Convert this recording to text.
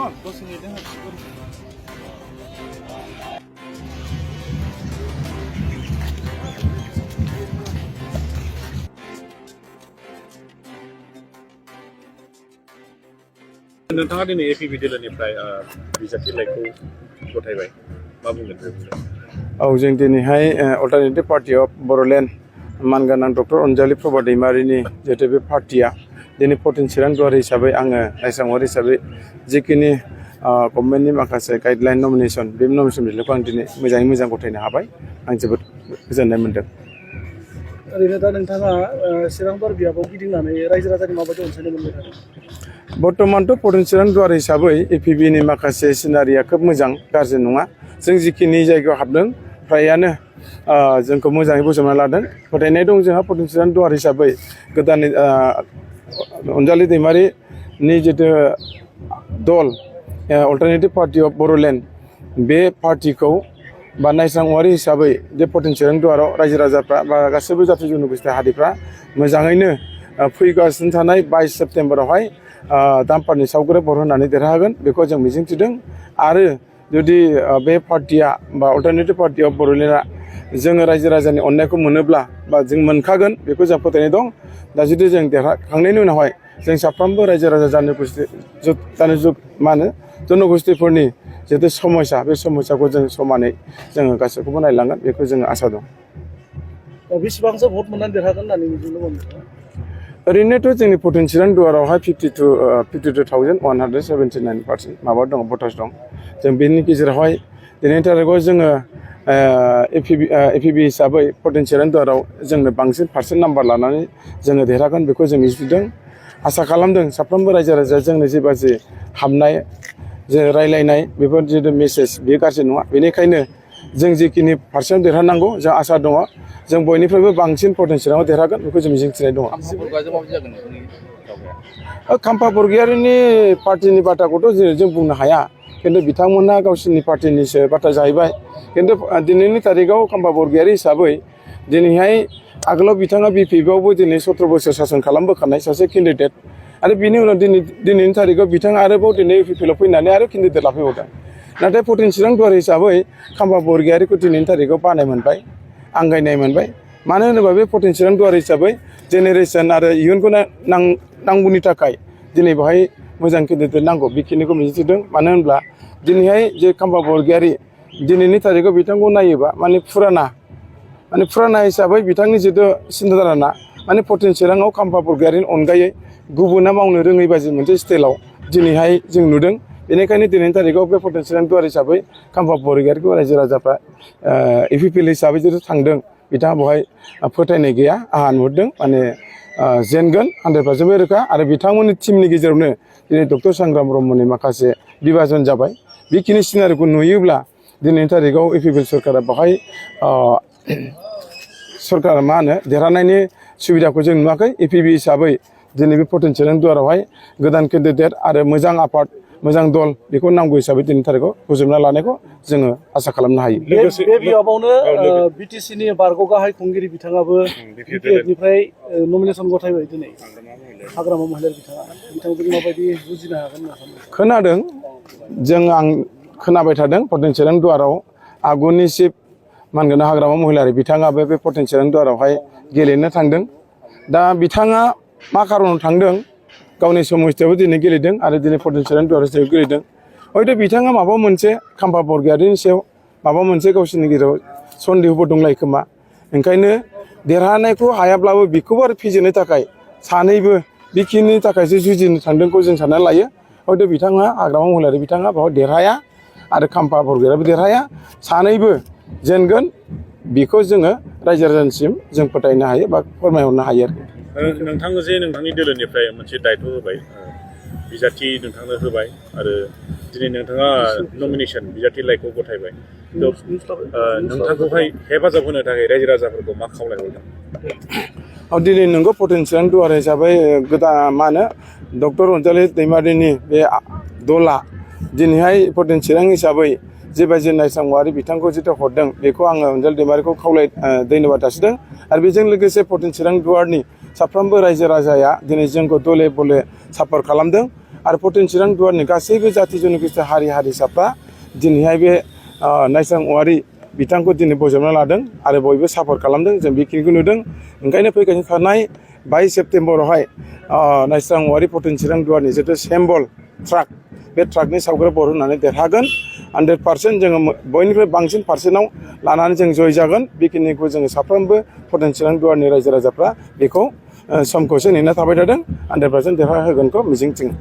नोंथाङा दिनै एपिबि दोलोनिफ्राय बिजाथिलाइखौ गथायबाय मा बुंगोन बे बुंदों? औ जों दिनैहाय अल्टारनेटिभ पार्टि अफ बर'लेण्ड मानगोनां डक्टर अनजालि प्रभा दैमारिनि जिहेतु बे पार्टिया दिनै पर्टिन चिरां दुवार हिसाबै आङो नायस्रांवारि हिसाबै जिखिनि गभर्नमेन्टनि माखासे गाइडलाइन नमिनेसन बे नमिनेसन बिलाइखौ आं दिनै मोजाङै मोजां गथायनो हाबाय आं जोबोद गोजोननाय मोन्दों। ओरैनो दा नोंथाङा चिरां दुवार बियाबाव गिदिंनानै रायजो राजानि माबायदि अनसायनाय मोनबाय थादों? बर्तमानथ' पर्टिन चिरां दुवार हिसाबै एपिबिनि माखासे सिनारिया खोब मोजां गाज्रि नङा। जों जिखिनि जायगायाव हाबदों फ्रायानो जोंखौ मोजाङै बोजबना लादों। फोथायनाय दं जोंहा पर्टिन चिरां दुवार हिसाबै गोदानै अनजालि दैमारिनि जितु दल अल्टारनेटिभ पार्टि अफ बर'लेण्ड बे पार्टिखौ बा नायस्रांवारि हिसाबै जे पर्टिन चिरां दुवाराव रायजो राजाफ्रा बा गासैबो जाथि जन'गोष्ठी हारिफ्रा मोजाङैनो फैगासिनो थानाय 22 सेप्तेम्बरावहाय दामपारनि सावगुरि बर होनानै देरहागोन बेखौ जों मिजिंथिदों। आरो जुदि बे पार्टिया बा अल्टारनेटिभ पार्टि अफ बर'लेण्डआ जोङो रायजो राजानि अननायखौ मोनोब्ला बा जों मोनखागोन बेखौ जों फोथायनाय दं। दा जुदि जों देरहाखांनायनि उनावहाय जों साफ्रोमबो रायजो राजा जन'गोष्ठीफोरनि जिहेतु समस्या बे समस्याखौ जों समानै जोङो गासैखौबो नायलांगोन बेखौ जोङो आसा दं। बेसेबांसो भट मोननानै देरहागोन होननानै मिजिं दङ? ओरैनोथ' जोंनि पर्टिन चिरां दुवारावहाय 52,179% माबा दं भटार्स दं। जों बेनि गेजेरावहाय दिनैनि थारिखआव जोङो एपिबि हिसाबै पर्टिन चिरां दुवाराव जोंनो बांसिन पार्सेन्ट नाम्बार लानानै जोङो देरहागोन बेखौ जों मिजिंथिदों। आसा खालामदों साफ्रोमबो रायजो राजाया जोंनो जेबादि हाबनाय जे रायलायनाय बेफोर जितु मेसेज बेयो गाज्रि नङा। बेनिखायनो जों जिखिनि पार्सेन्ट देरहानांगौ जों आसा दङ जों बयनिफ्रायबो बांसिन पर्टिन चिराङाव देरहागोन बेखौ जों मिजिंथिनाय दङ। खाम्फा बरगयारिनि पार्टिनि बाथ्राखौथ' जों बुंनो हाया, खिन्थु बिथांमोनहा गावसोरनि पार्टिनिसो बाथ्रा जाहैबाय। खिन्थु दिनैनि थारिखआव खाम्फा बरगयारि हिसाबै दिनैहाय आगोलाव बिथाङा बिपिएफआवबो दिनै 17 बोसोर सासन खालामबोखानाय सासे केन्डिडेट आरो बिनि उनाव दिनैनि थारिखआव बिथाङा आरोबाव दिनै इउपिपिएलआव फैनानै आरो केन्डिडेट लाफैबावदों। नाथाय पर्टिन चिरां दुवार हिसाबै खाम्फा बरगयारिखौ दिनैनि थारिखआव बानाय मोनबाय, आंगायनाय मोनबाय। मानो होनोबा बे पर्टिन चिरां दुवार हिसाबै जेनेरेसन आरो इयुनखौ नांगौनि थाखाय दिनै बेवहाय मोजां केन्डिडेट नांगौ बेखिनिखौ मिजिंथिदों। मानो होनब्ला दिनैहाय जे खाम्फा बरगयारि दिनैनि थारिखआव बिथांखौ नायोबा फुराना हिसाबै बिथांनि जितु सिन्ताधारा पर्टिन चिराङाव खाम्फा बरगयारिनि अनगायै गुबुना मावनो रोङै बायदि मोनसे स्टाइलाव दिनैहाय जों नुदों। बेनिखायनो दिनैनि थारिखआव बे पर्टिन चिरां दुवार हिसाबै खाम्फा बरगयारिखौ रायजो राजाफ्रा इउपिपिएल हिसाबै जितु थांदों बिथाङा बेवहाय फोथायनाय गैया। आंहा नुहुरदों जेनगोन 100% रोखा। आरो बिथांमोननि टिमनि गेजेरावनो दिनै डक्टर सांग्राम ब्रह्मनि माखासे बिभाजन जाबाय। बेखिनि सिनारिखौ नुयोब्ला दिनैनि थारिखआव इउपिपिएल सरकारा बेवहाय देरहानायनि सुबिदाखौ जों नुवाखै। एपिबि हिसाबै दिनै बे पर्टिन चिरां दुवारावहाय गोदान केन्डिडेट आरो मोजां आफाद मोजां दल बेखौ नांगौ हिसाबै दिनैनि थारिखआव बोजबना लानायखौ जोङो आसा खालामनो हायो। बे बियाबावनो बिटिसिनि बारग' गाहाय खुंगिरि बिथाङाबो बिपिएफनिफ्राय नमिनेसन गथायबाय दिनै हाग्रामा महिलारि बिथांजों माबायदि बुजिनो हागोन होनना सानो? खोनादों आं खोनाबाय थादों पर्टिन चिरां दुवाराव आगुनि चिफ मानगोनां हाग्रामा महिलारि बिथाङाबो बे पर्टिन चिरां दुवारावहाय गेलेनो थांदों। दा बिथाङा मा खारनाव थांदों गावनि समस्थियावबो दिनै गेलेदों आरो दिनै पर्टिन चिरां दुवार हिसाबै गेलेदों। हयथ' बिथाङा माबा मोनसे खाम्फा बरगयारिनि सायाव माबा मोनसे गावसोरनि गेजेराव सन्देहबो दंलाय खोमा। ओंखायनो देरहानायखौ हायाब्लाबो बेखौबो आरो फेजेननो थाखाय सानैबो बेखिनि थाखायसो जुजिनो थांदोंखौ जों सानना लायो। हयथ' बिथाङा हाग्रामा महिलारि बिथाङा बेवहाय देरहाया आरो खाम्फा बरगयारियाबो देरहाया, सानैबो जेनगोन बेखौ जोङो रायजो राजानिसिम जों फोथायनो हायो बा फोरमायहरनो हायो आरो। नोंथांनो जे नोंथांनि दोलोनिफ्राय मोनसे दायथ' होबाय, बिजाथि नोंथांनो होबाय आरो दिनै नोंथाङा नमिनेसन बिजाथिलाइखौ गथायबाय। नोंथांखौहाय हेफाजाब होनो थाखाय रायजो राजाफोरखौ मा खावलायहरदों? दिनै नोंगौ पर्टिन चिरां दुवार हिसाबै गोदान डक्टर अनजालि दैमारिनि बे दला दिनैहाय पर्टिन चिरां हिसाबै जेबायदि नायस्रांवारि बिथांखौ जितु हरदों बेखौ आङो अनजालि दैमारिखौ धन्यबाद जासिदों। आरो बेजों लोगोसे पर्टिन चिरां दुवारनि साफ्रोमबो रायजो राजाया दिनै जोंखौ दले बले सापर्ट खालामदों आरो पटेन चिरां दुवारनि गासैबो जाति जन'गोष्ठी हारि हारिसाफ्रा दिनैहाय बे नायस्रां औवारि बिथांखौ दिनै बजबना लादों आरो बयबो सापर्ट खालामदों जों बेखिनिखौ नुदों ओंखायनो फैगासिनो थानाय 22 सेप्तेम्बरावहाय नायस्रां औवारि पटेन चिरां दुवारनि जितु सेम्बल ट्राक बे ट्राकनि सावगारि बर होनानै देरहागोन 100% जोङो बयनिफ्राय बांसिन पार्सेन्टआव लानानै जों जय जागोन बेखिनिखौ जोङो साफ्रोमबो पटेन चिरां दुवारनि रायजो राजाफ्रा बेखौ समखौसो नेना थाबाय थादों 100% देरहाहोगोनखौ मिजिंथिङो